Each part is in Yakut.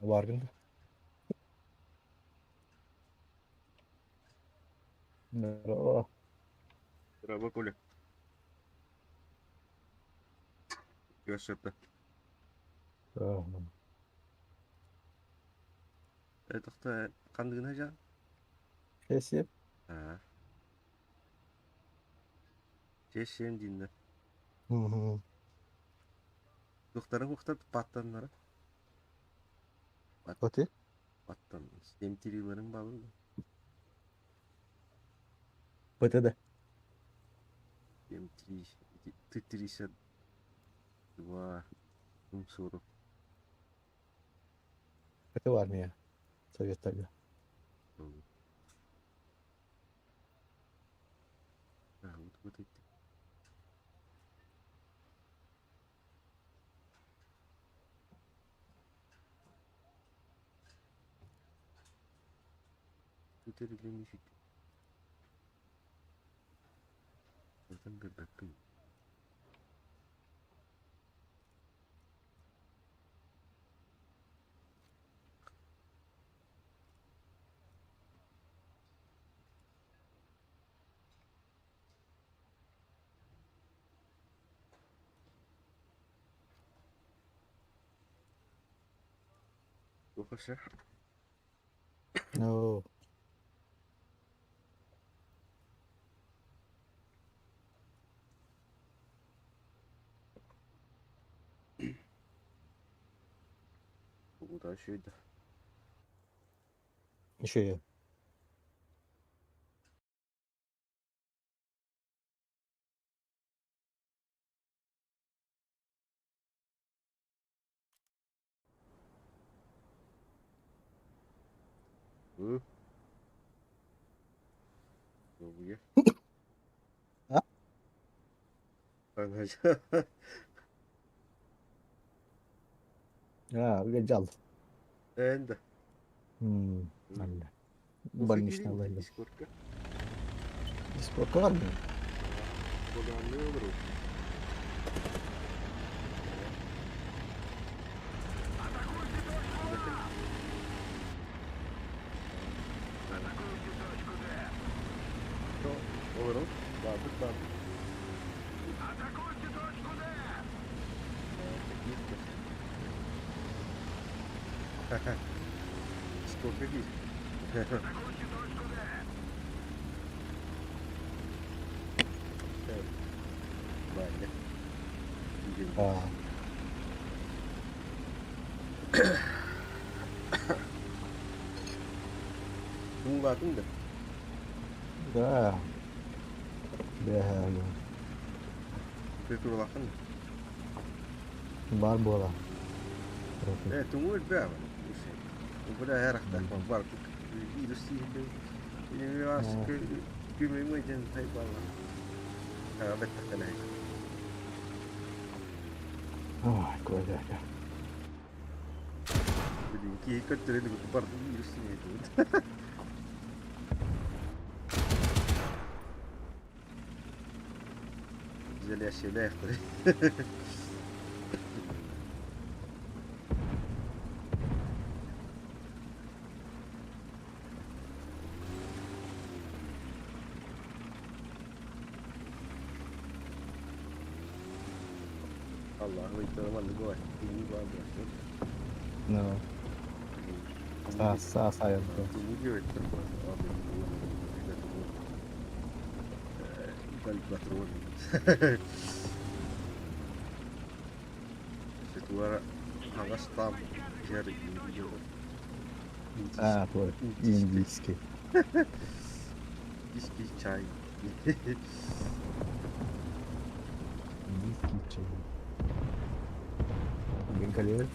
Бааргын да? Здорово. Здорово, Коля. Көрсөппө. Тохто хандыгына жа? Кесип. Аа. Чешем динна. Мгм. Духтарын ухтар паттаннара. Пат Оти? паттан. Семтирилерин балын. ПТД. Семтири. Т-32. 40. Это в армия. Советтарга. А, вот вот эти. Көтөрүлэн Oradan bir bakayım. Выхожу. No. Куда еще это? Еще я. Ы? Добуя. А? Ага. А, уезжал. Энда. Нормально. Больничный Больничный лайнер. Дискордка. Дискордка в армии? Олорон, бардык, бардык. Сколько здесь? Ваня. А. Туңлатын да? Да. Да. Петурлатын да? Бар буола. Туңу элбээ. Буда ярахтаах бар. Күмү ден тайбала. Беттахтана. Ой, куда Блин, киһи көттөрөнү бар вирус Залящий. Allah ыйтарман го No. Са са са А, тоже индийский. Индийский чай. Индийский чай. Бенгалия.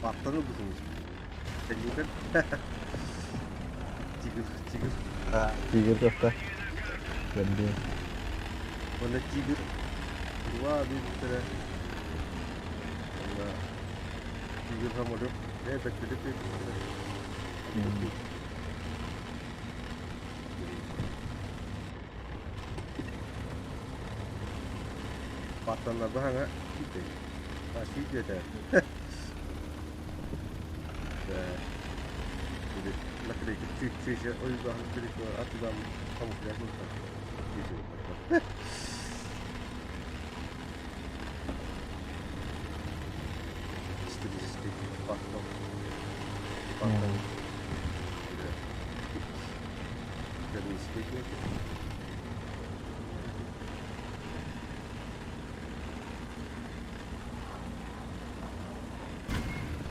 Баттан ылбытым. Кэннигэр тигр, тигр. Тигр кытта. Бэмбиэн. Уонна тигр два диэбиттэрэ. Уонна тигр самолет. Ээ, вертолет диэбиттэрэ. Баттаннарба хаҥа сүүрдэ. А сүүрдүөтэ. Наклейка чуть-чуть ойуулаах наклейка атыылаан камуфляж Исторический фактов. Фактов.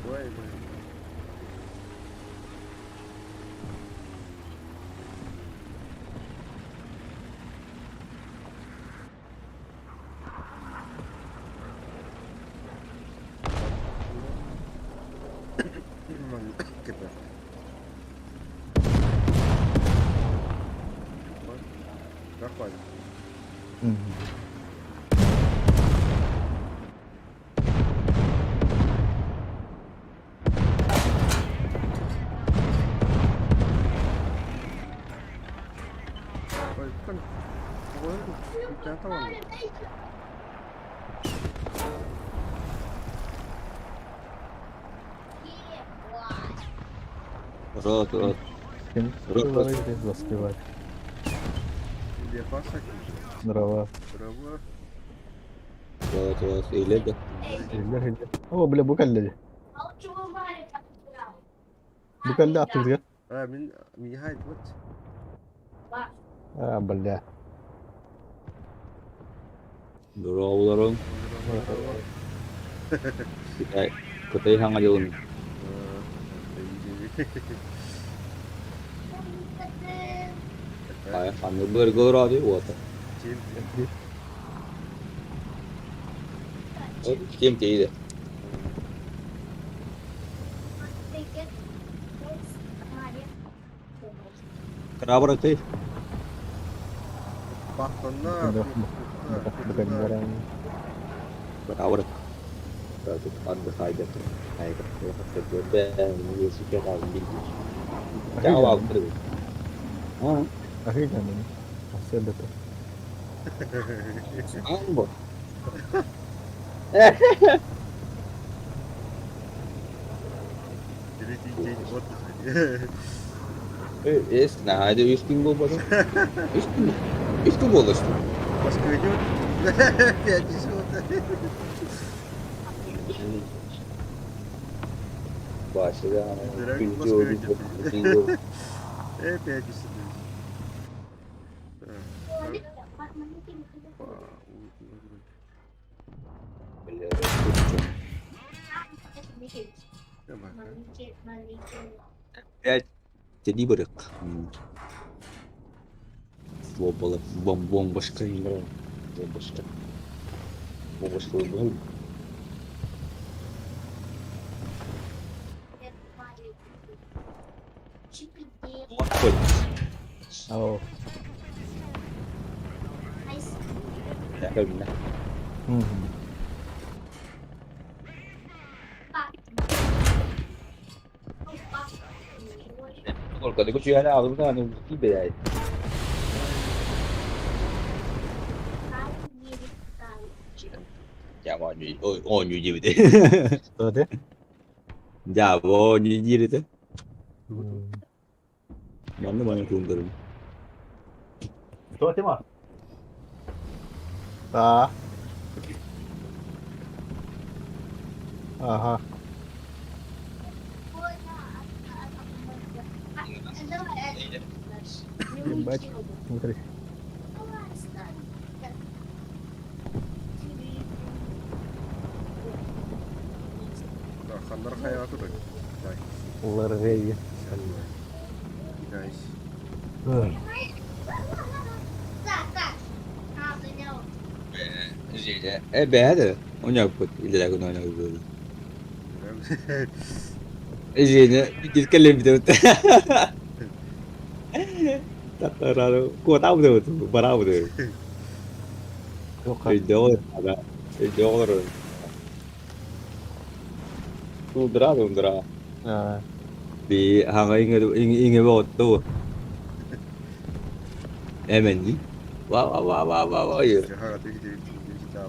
Ой, блин. Маннык кэбэр. Рахман. Ой, Ой, Рот, рот. Ким Рот, рот. заспевать. Дрова. Дрова. Рот, рот. Или да. Или или. О, бля, бу кэллэ. Бу кэллэ аттыбытыгар. А, мин миһай вот. А, бля. Дороолорун. Кытай Кытай хаҥа дьылын. Ханнык былыргы олороodi уота. Ким тиийдэ. Крабраты. Крабрат. Третий день отдыха. Наһаа үс күн буолбата. Үс күн. Үс күн буолла что. Москва идет. Пятницу. Башы да Дурак, күнчү Москва идет. Пятница. Пять. Тени барык. Бомбала бомбашка бомбашка. Бомбашка был. Ау. Кэлбинэ. Только ты кучу яна алдым да аны бәй. Дьэ оонньуу оонньуу диэбитэ. Что Дьэ оонньуу диир этэ. Манна манна туундарым. Что, Тима? Да. Ага. Ебать. Смотри. Ханнар хайа турар. Ларгей. Nice. Э бэйэ оонньооппут илэрээ күн оонньообут. Женя, кэллэбит Куотаабыт бараабыт. Өйдөөх өйдөөх олорор. Туундура туундура. Би хаҥа иҥэбэ отту. Эмэнни. Ва ва ва ва ва ва.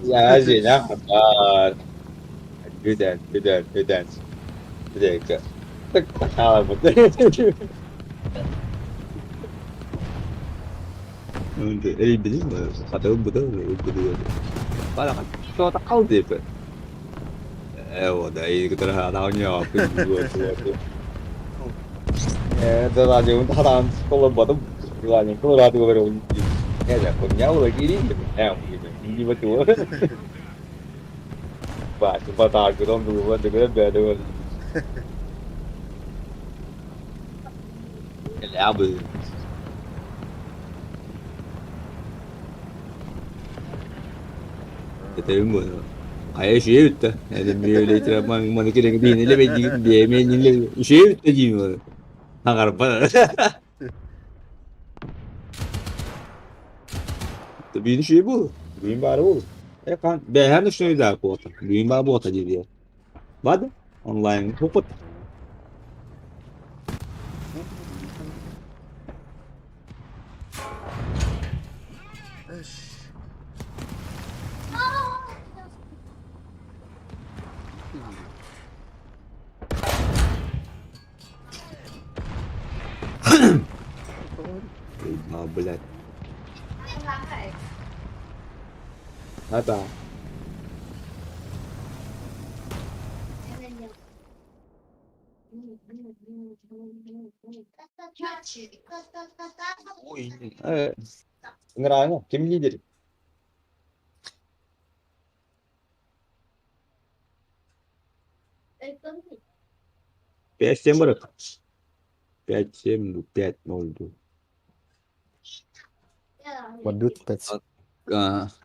Я Женя. Бүтэн, бүтэн, бүтэн. Бүтэн. Хаалбыт. Эрийбитим, хатылбытым, Барахан диэппит. Э, вот, и который Да, да, колобатым, Колорадо говорил, не, поменял, не Онлайн опыт. А, блядь. Это. Ой, Нравится. Ким лидер? 5-7 барык. 5-7, 5-0. Валют 5.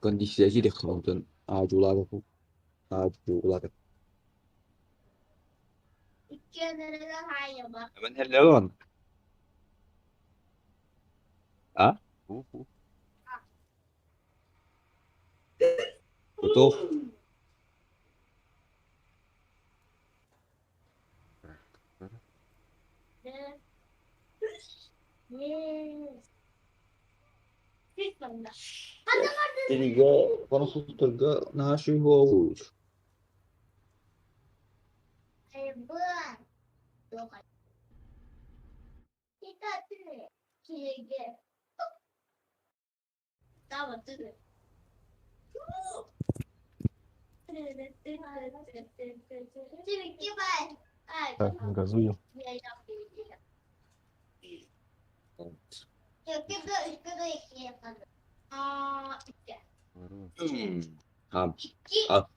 Кондиция холтон аажуулаата аажуулаата. Мен хеллон. А? Готов. Тиригэ консултарга наша голову. Так, газуем. А, а.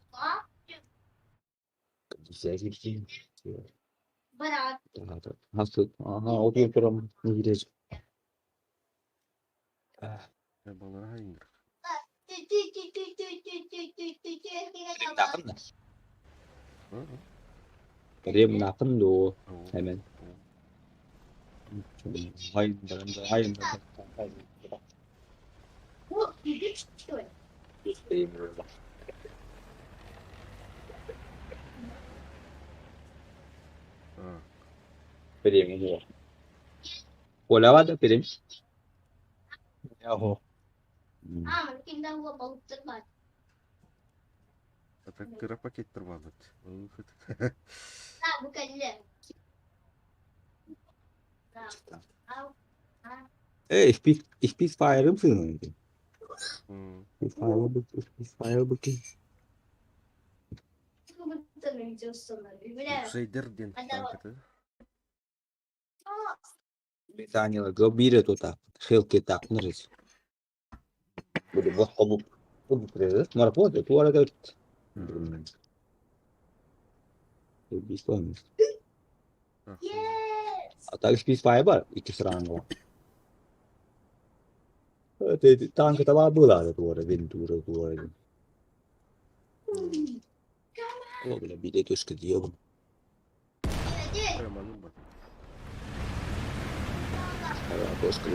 Яго. Туоска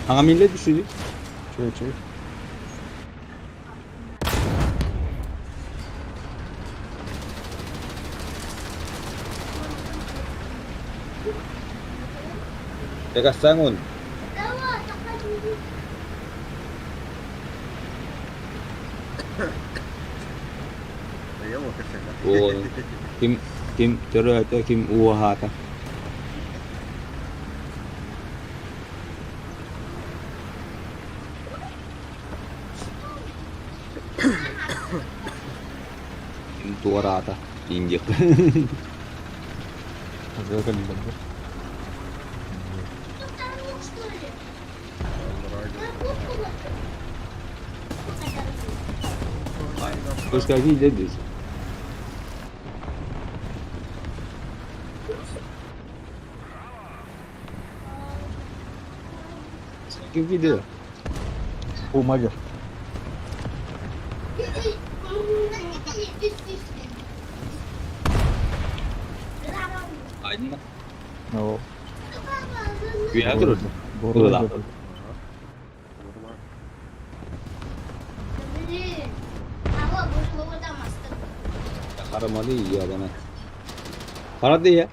Хаҥа милле түсүдү. Чүй чүй. Teka sangun. Ким ким төрөөтө, ким ууһаата. Ким туораата. Индия. Koska кийде. Ким кийде? Умагер. Айна. No. Үйә турur. Борула. Харамады iya bana. Харады я.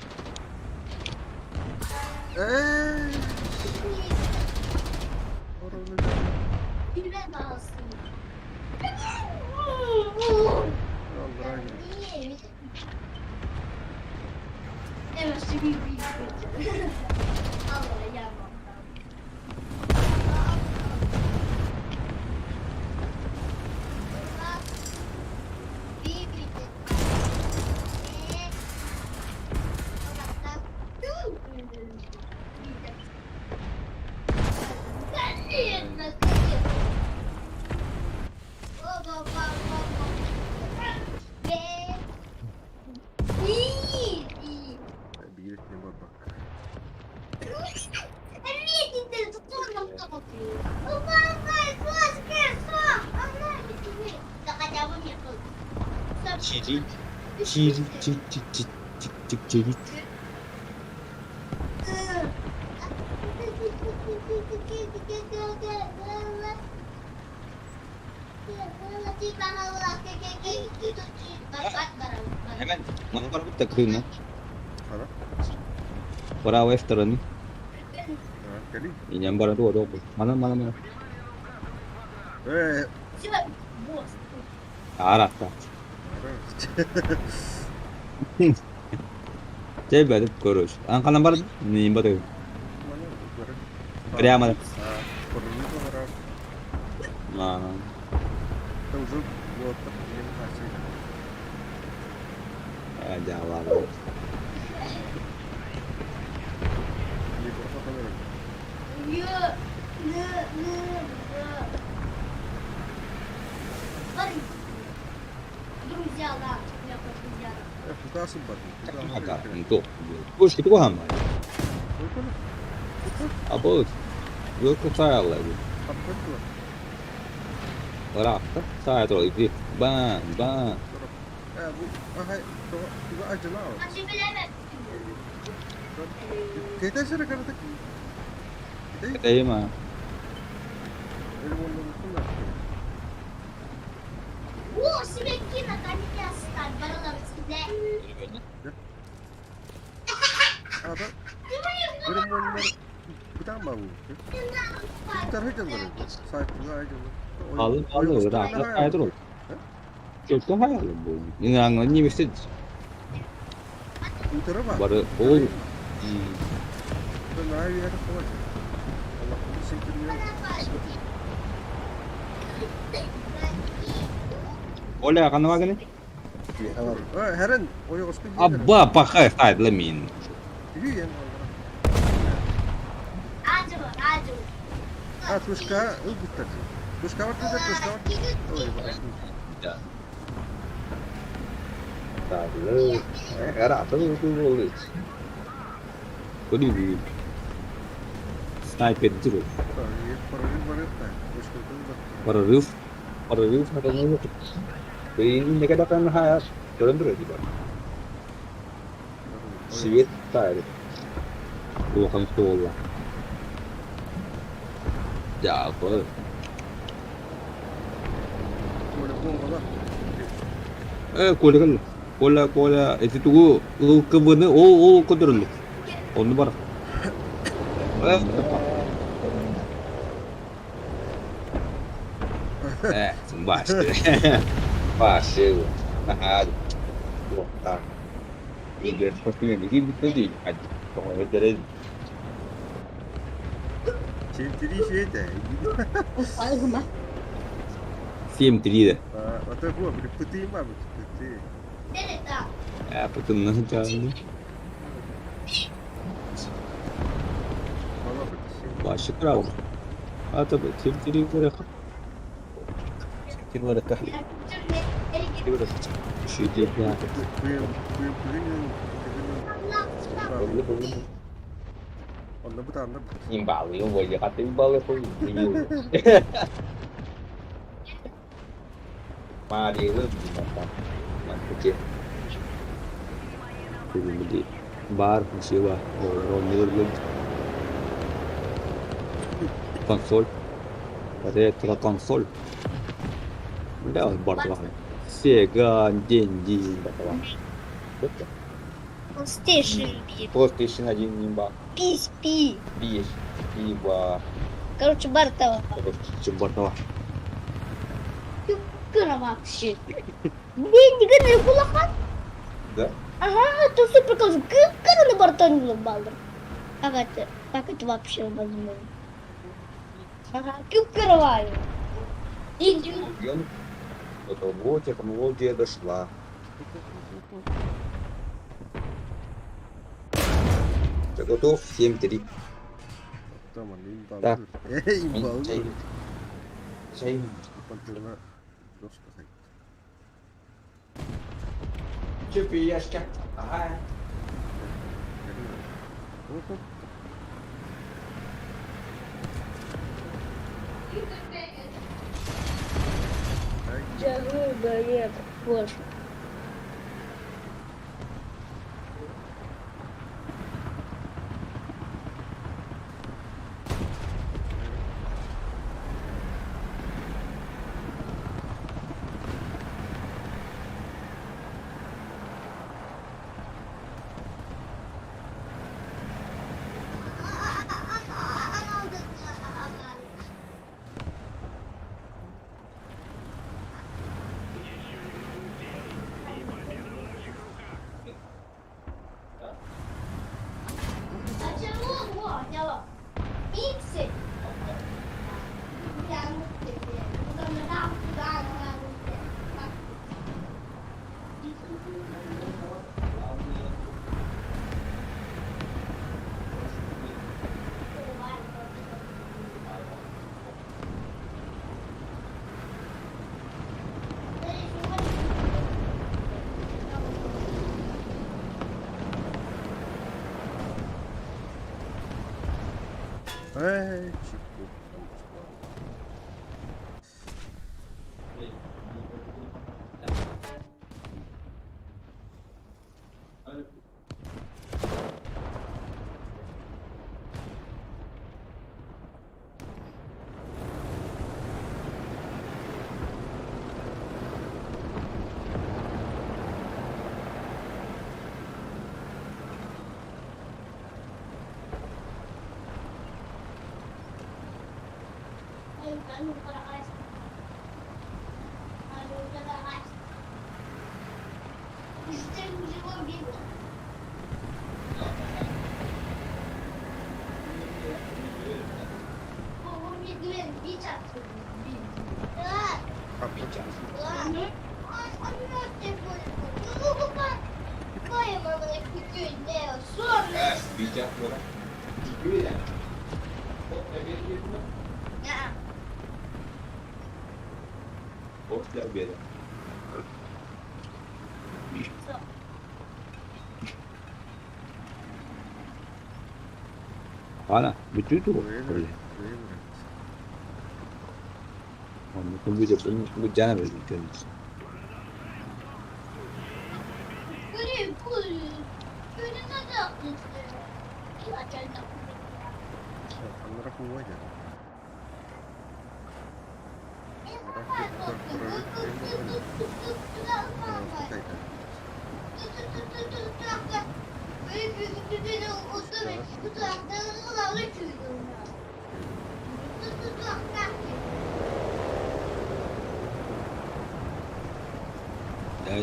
Чири чири чи чи чи чи чи чи. Hemen mana bitta kıyına. Bravo eftarani. Иням бара дуа дуа. Мана мана мана. Арата. Чай бәдіп көрөш. Ан канан бар не бар. Прямо. А. Жавар. Або Ыраахта саай тура ити бан бан. Кэтэйма. Алып алып ыраахта саай тура. Чөккө хаялы бу. Инаңы немесе бары ол. Оля канаваганы? Абба пахай хайдла мин. Да. Снайпердир. Прорыв барыахтаах. Бочкатын баттаах. Прорыв. Прорыв Свет тайр. Улахан суола. Дьаабы. Коля буолла. Э, Коля кэллэ. Коля, Коля, ити тугу ЛКВ-ны ол ол көрдөрөллөр. Онну бар. Э, э, башты. Башты. Наһаа туохтаах. Игорь 7-3 шеде. 7-3 да. Ата бу били пытыйма бу пыты. Э, потом Мала пыты. Башы крау. Ата 7-3 көрө. Килорека. Шиде. Онно бу таанна Бар, сила, консоль. Это консоль. Бля, бар Sega, Dendy, PlayStation PlayStation 1 нимба. PSP. PSP ба. Короче, Бартова. Короче, Бартова. Кыра вообще. Деньги гына кулахан. Да? Ага, это супер класс. Кыра на бортон балдыр. Как это? Как это вообще возможно? Ага, кюккыроваю. Иди. До технология дошла. Ты готов? 7-3. Tamam, Так. имбалдыр. Чай. Чепияшка. Ага. Боже. Эй, чипку. После обеда. Ана, бүтүү тугу? Бу жана бер.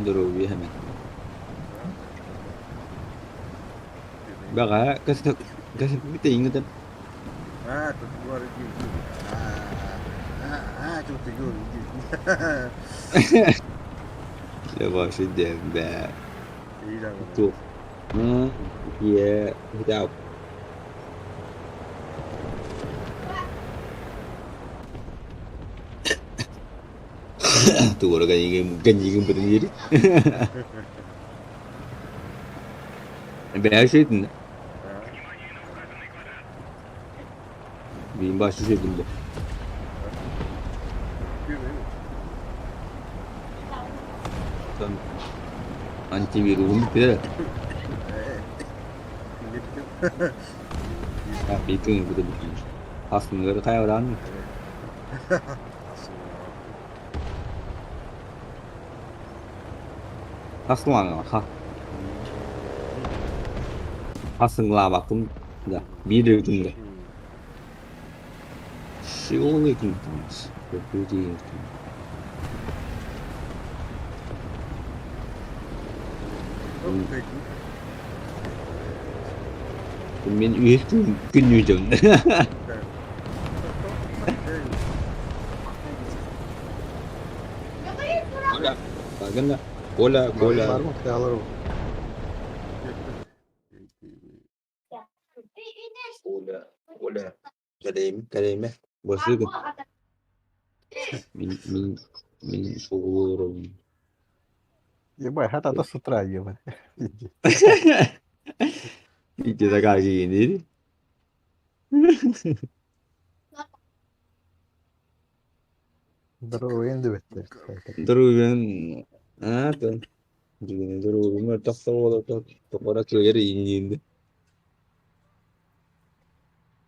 Здоровье hemen. Бэҕэһээ кэсэппит эйиҥ Вообще бээ. Туох yeah, without. Туора гэньигин бытын диэри. Бэйэ үчүгэй Биин башы үчүгэй да. Антивирусун бүттүлэр. Биикин бүтэ бүтүн. Аснылары хайалаан. Аслаҥа ха. Асыҥлаабаккын да биир өйдүн да. Мин үһүс күн күннүүтүм. Коля, гына. Коля, Коля. Коля, Коля. Кэлэйим, кэлэйимэ. Басыгын. Мин, мин, мин суолуурум. Ебать, хата с утра, ебать. Иди такая гиени. Здоровый диэбиттэр. Здоровьен. А, то. Здоровье тахса буола тоқора кыайар иинниинди.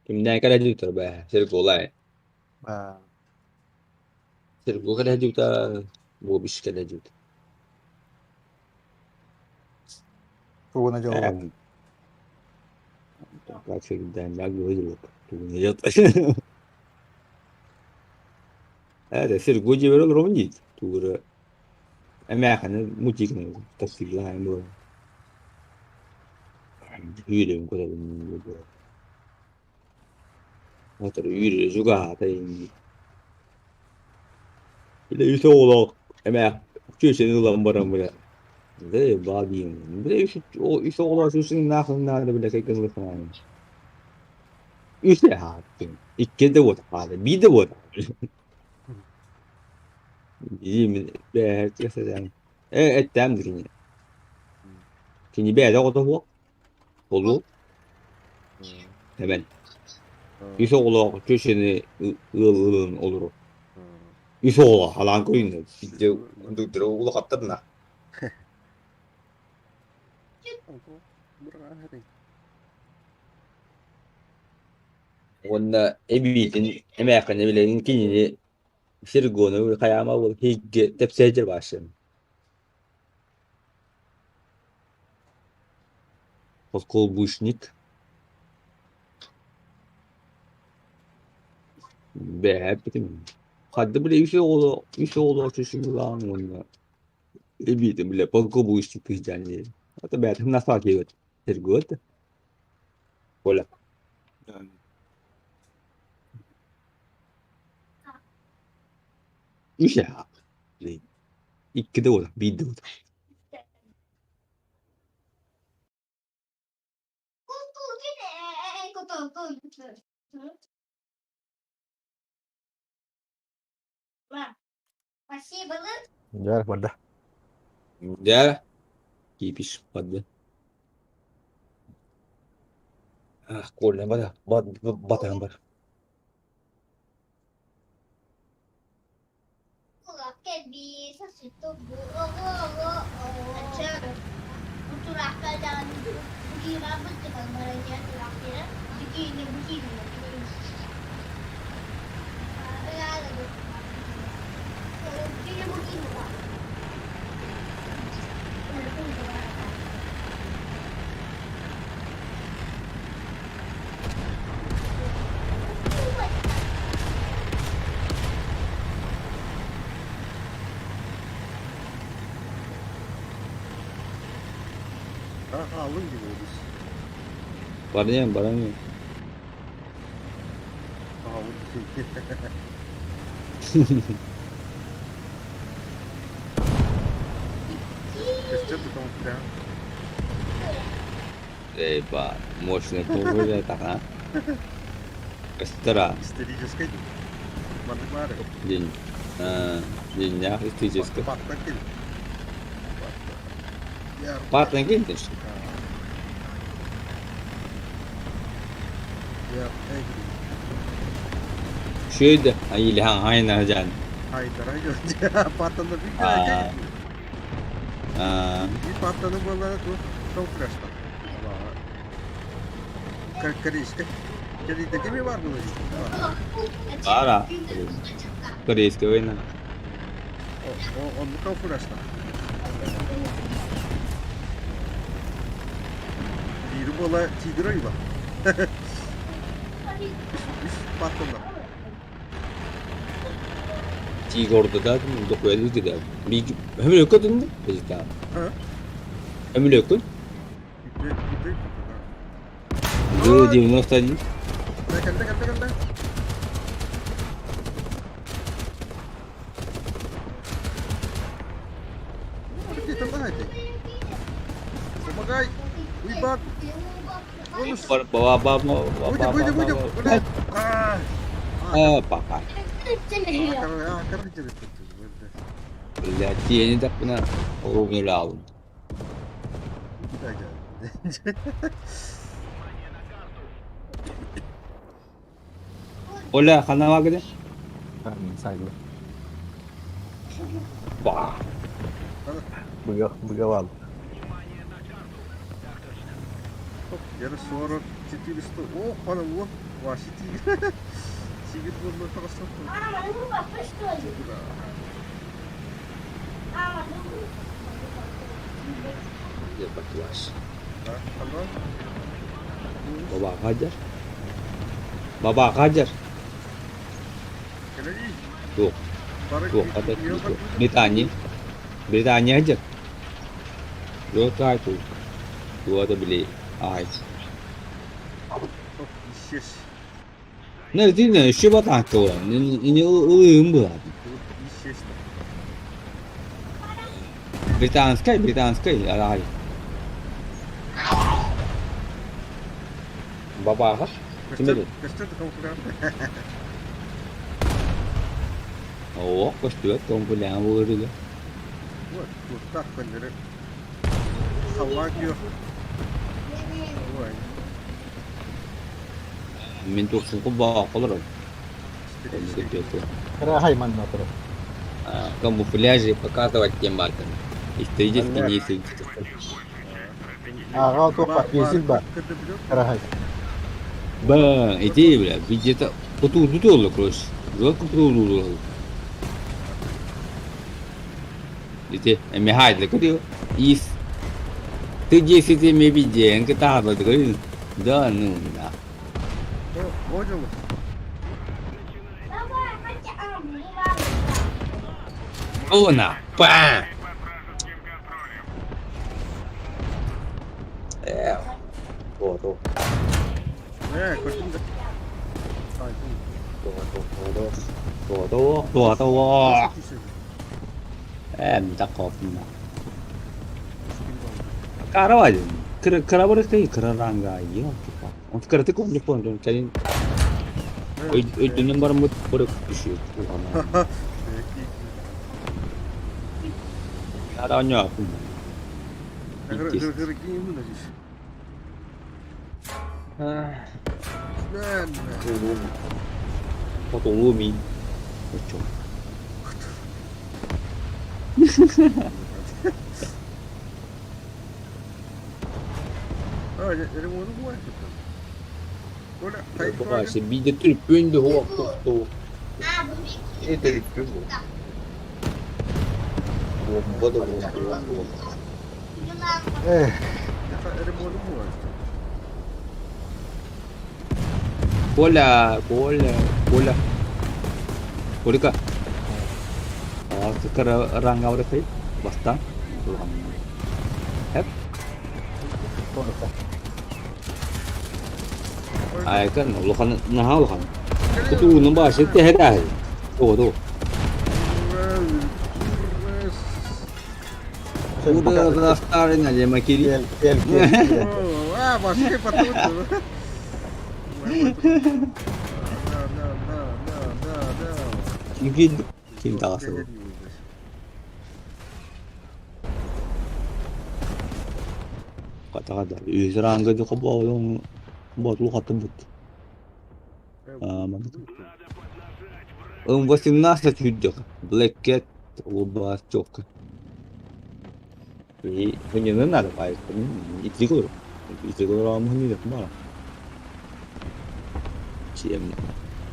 Кимнээн кэлэ дьиктэр бээ, Серголай. Серго кэлэ дьиктэ, Бобиш кэлэ дьиктэ. Тугуна дьоллот. Как всегда, я говорил, тугуна дьоллот. Это Серго дьиэбэр олоробун диит. Тугура эмээхини мутикны тастыылаан буолан. Үүрүм көрөбүн Отор үүрү чугаһаата инни. Бile үс оҕолоох эмээх чүөчэни ылан баран бile бile баа диим. Бile үс үс оҕолоох үс бile кайгылыхаан. Үс хааттын. Икки да вот хаада, биир да вот. Диим бээ кэсэдэн. Э эттэм дикини. Кини бэйэтэ оҕото суох. Олу Hemen. Үс оҕолоох чүөчэни ыал ылын олорор. Үс оҕолоох халаан көрүннэ. Сидде кондуктора улахаттарына. Уонна эбиитин эмээххинэ билигин кинини Сергону хайаама ол хигге тэпсээдьэр баашын. Подколбушник. Бэһэппитим. Хадда бile үс оҕолоох үс оҕолоох чүчүгүлаан уонна эбиитин бile подколбушник кыысчаан Это бээтим насаа киэбит. Сергот. Коля. Үс Икки да буолар, биир да буолар. Дьэ, барда. Дьэ, Кипиш падла. Ах, Коля, бата, батан бар. Хаалыҥ дии буолбут. Барыам, барыам. Хаалыҥ дии. Көстөр тутан прям. Эй, ба, мощный кулуля а? Костера. Историческай дии. Маннык баары. День. День исторический. Паттан кил. Паттан кил, ты что? Шөйдө, или хайна жан. Паттан Паттаны буолла толкураштан. Корейская. Кеми бар было? Бара. Корейская война. Он толкураштан. Бири буола тигр ойба. Паттандар. Тигр да, докуэлы да. Хөмөлөккө түндө? Хөмөлөккө? 91. Кэллэ, кэллэ, кэллэ. Помогай! Уйбат! Ба ба ба Выйди, выйди, выйди! А, папа. Блядь, я не так на умирал. Оля, хана где? Ба. Быговал. Я 40, 400. О, хана, о, ваши тигр. Тигр был на красоту. Мама, ну папа, что ли? Мама, ну Баба Хаджар. Баба Хаджар. Туох. Туох, это Британия. Британия Хаджар. Жок ту. Туата били. Ай. Не, ти не шиба так то. Не не ылым было. Британская, британская, арай. Бабаха. Кимери. О, көстүбэт компулян буолар. Вот, вот так көннөрү. Халлаан Ой. Мин турсун кубаа колор. Карахай манна турар. Камуфляжи показывать тем батам. Исторически не исторически. Ага, то песил ба. Карахай. Ба, иди, бля, где-то потуду долго, короче. Жестко потуду долго. Ити, эмихайд, куди ис. Ты 10 ме биден, ката да, ну, да. Понял. Она, па! Э, вот, вот. Э, көрдүм да. 多多多。Э, так Каравай. Кыра кыраранга ёлки-палки. Он кыраты ком не понял, кэлин өйдөнөн бараммыт бары түшү. Араña. Хотулуу миин. Оччо. Баҕайсы биирдэ түрпүн да уох тохтуу. Түрпүн бу. Буомба да буолуох. Эх, Коля, Коля, Коля. Колика. Ранга Бастан. Hep. Айкан, улахан, наһаа улахан. Кутуунун башы тэһэрэ. Тоҕо Куда Макири. Кел, кел, кел. А, башка потом. Ким ким таҕасы? Катаҕа үс ранга дьоко боолоҥ боотулу хаттыбыт. М18 үрдүк. Black Cat улбаас чокка. Хүннүнэн надо итик олор. Итик олор амхын бара. Чем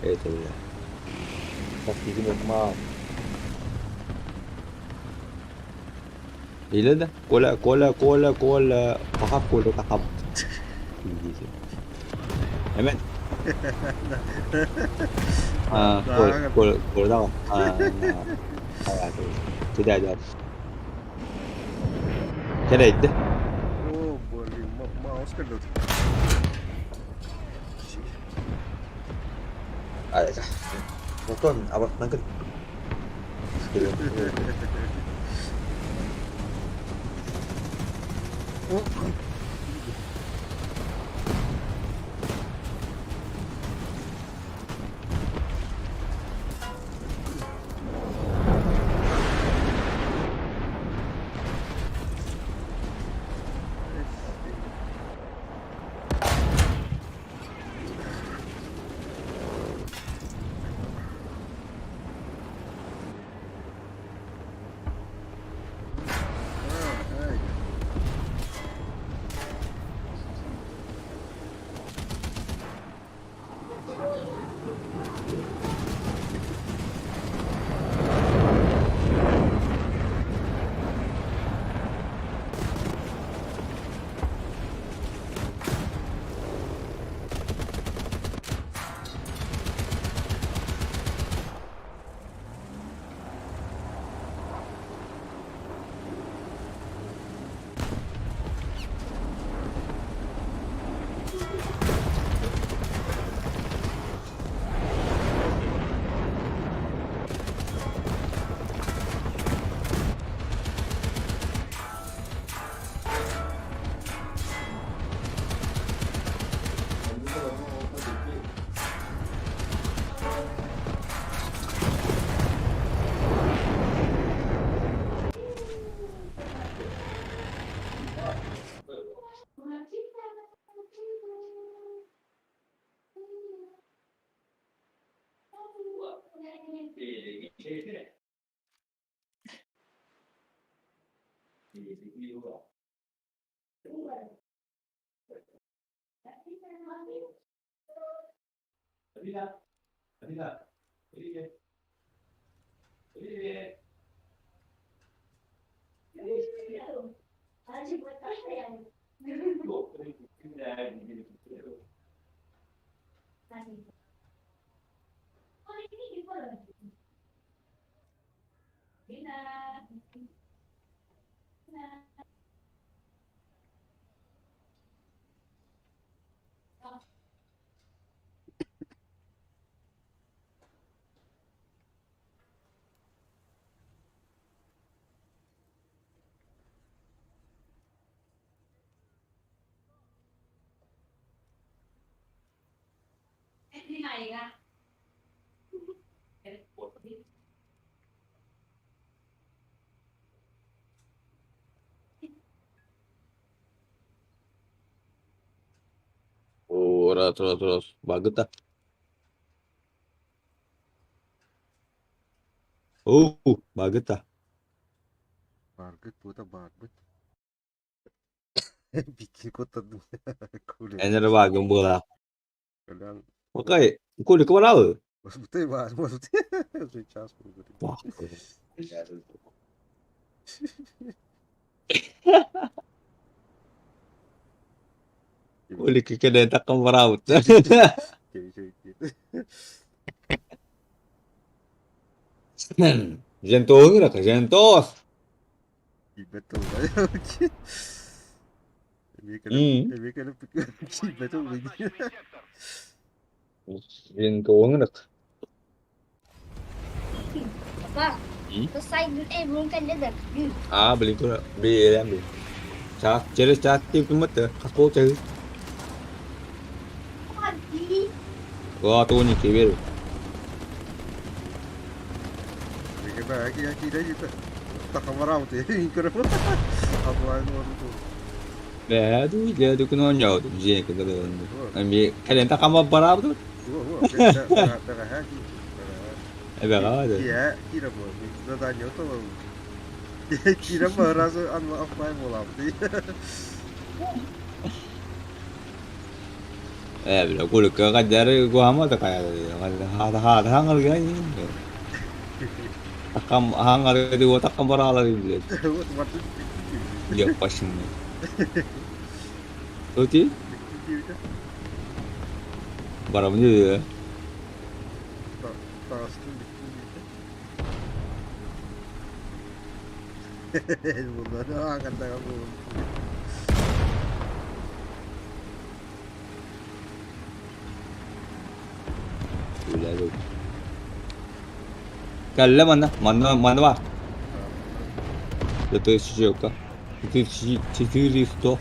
это бля. Или да? Коля, Коля, Коля, Коля, пахап Коля тахап. Эмен. А, Коля, Коля, Коля да. А, а, Кэлэйдэ. О, блин, маус кэллэ. Айка. Отон абатынан кэл. Туора тура тура баргыта. Оо, баргыта. Баргыт буота барбыт. Бикки куттадым. Куле. Эн эрэ бааргын буолаах. Кэлэн Окей, кулика баралы. Бутый бар, бутый. Сейчас буду. Кулика кэлэн таккан бараабыт. Жентоһун ырака, жентос. Киирбэт тылга. Эмиэ кэлip киирбэт тылга. Жентоһун ырак. Папа, А, блин, тура, бэйэлээн блин. Чаас, через час тиэптиммит хас пол чаһы. Ладно, тебе. Бээ, дуу, дуу күн оонньообутум, дьиэ кытары. Эмиэ кэлэн такама бараабытым. Эбэҕэ да. Ээ, бile кулукка каддары гуама да кая. Хаата хааңарга таккам хааңарга диво таккам бараалар билет. Яппашын. Оти барамы диye. Кэллэ манна, манна, манна бар. Это сижелка. 400.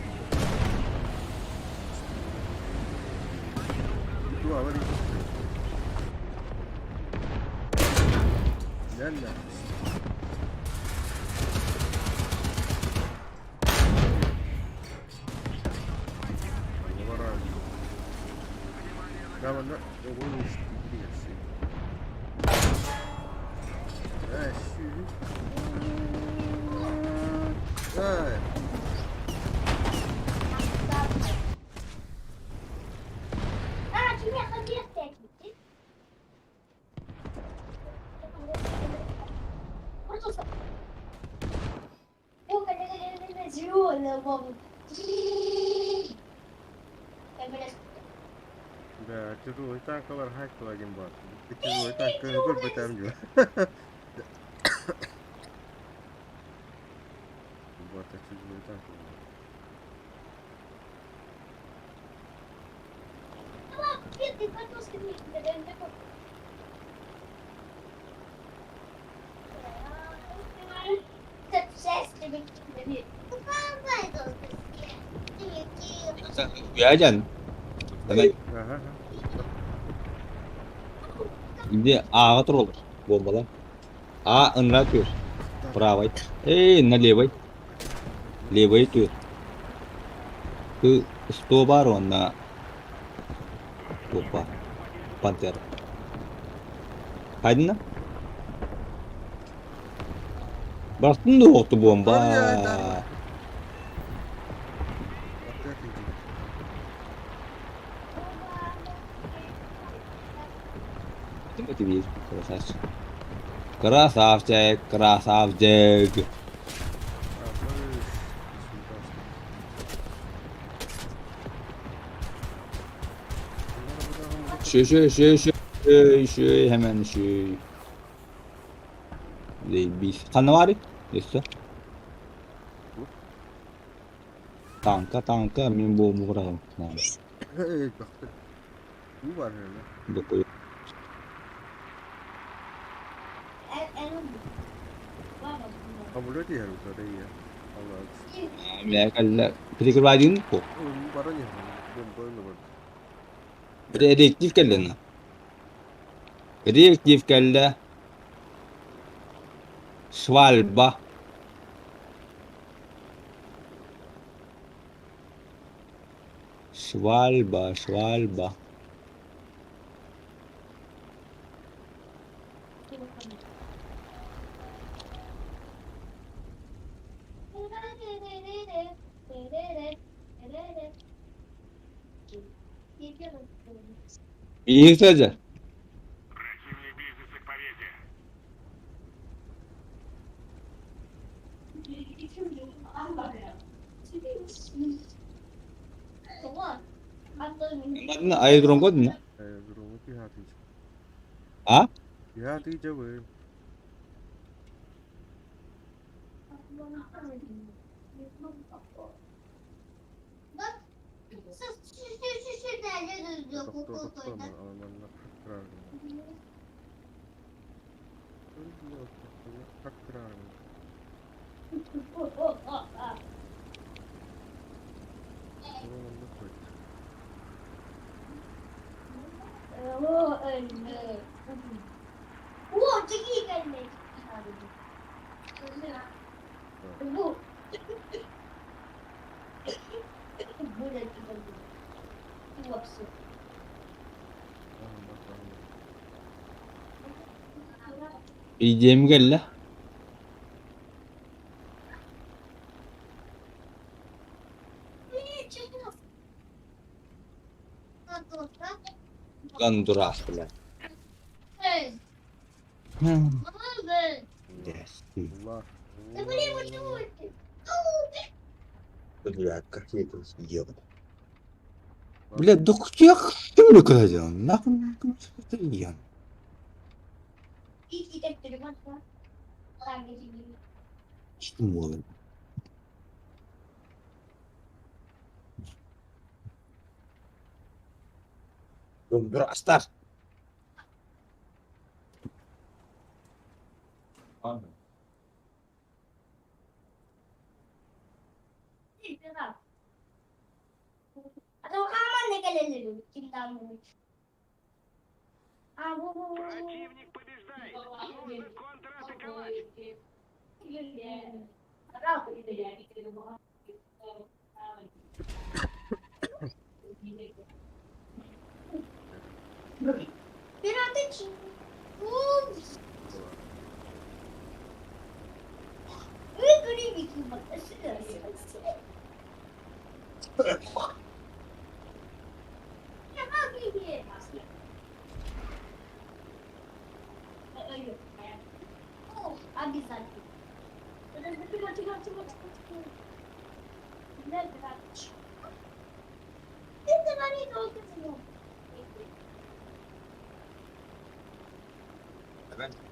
Да, чужой танкалар хайкала диэн баар. Чужой танка көрбөтөм дьуо. Бата чужой танк. Уйаjan. Давай. Аха. Şimdi A'ya tur olur. Bombalar. А ынра түр. Правой. Эй, на левой. Левой түр. Ты 100 бар онна. Опа. Пантера. Хайдына? Бартын да оқты бомба. Красавчик. Красавчик, красавчик. Şu şu şu şu şu şu hemen şu. Biz ханна баарый? Өссө. Танка, танка, мин бу быраҕым. Реактив кэллэ. Реактив кэллэ. Свальба. Свальба, свальба. Биир сылдьар. Манна аэrodромҥа дуу? Аэродрому түһээтий. А? Түһээтий дьабы. Тохтоо, тохтоо, манна Илдьиэм кэллэ. Гондурас, блядь. Бля, какие это съел. Бля, да я что ли когда делал? Нахуй это я. Что Гондурастар.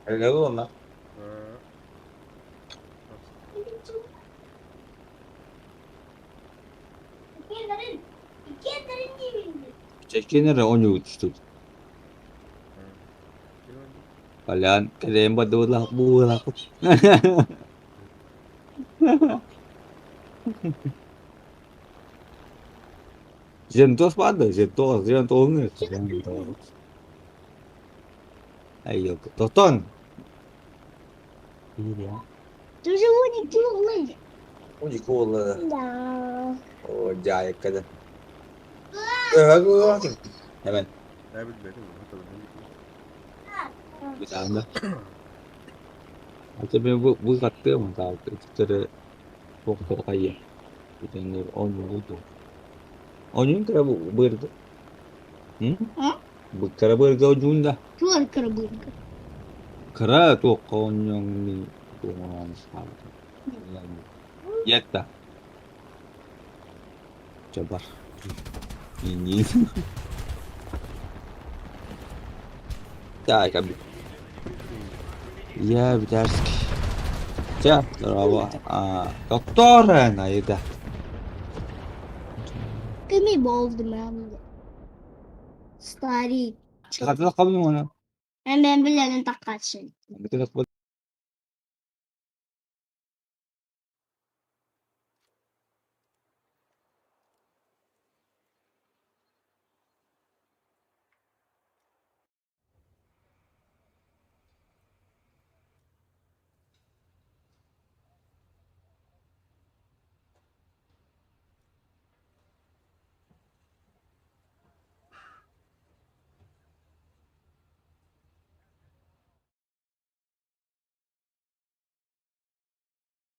Helal lan. Чэчкэнэр оонньуу түстүт. Балян кэлэйэн бардыбылаах буулаахпыт. Зентос баар да, зентос, зентос Ай, тотон. Да. О, дьаайыкка Hemen. Бытаанда. Ата мен бу бу хаттыам таал иттере туохтар хайа. Итиннэр оонньуулуу Оонньуун кыра быырга. М? Кыра быырга оонньуун да. Туох кыра быырга? Кыра туохха оонньуоҥ туоҕунан Ятта. Чэ бар. Иниин. Так, Я бүтэрсик. Чэ, дорообо. Доктор Наида. Кими болдум Старик. Хатылах кабын уона. Мен билэрин таккачын. Бүтэ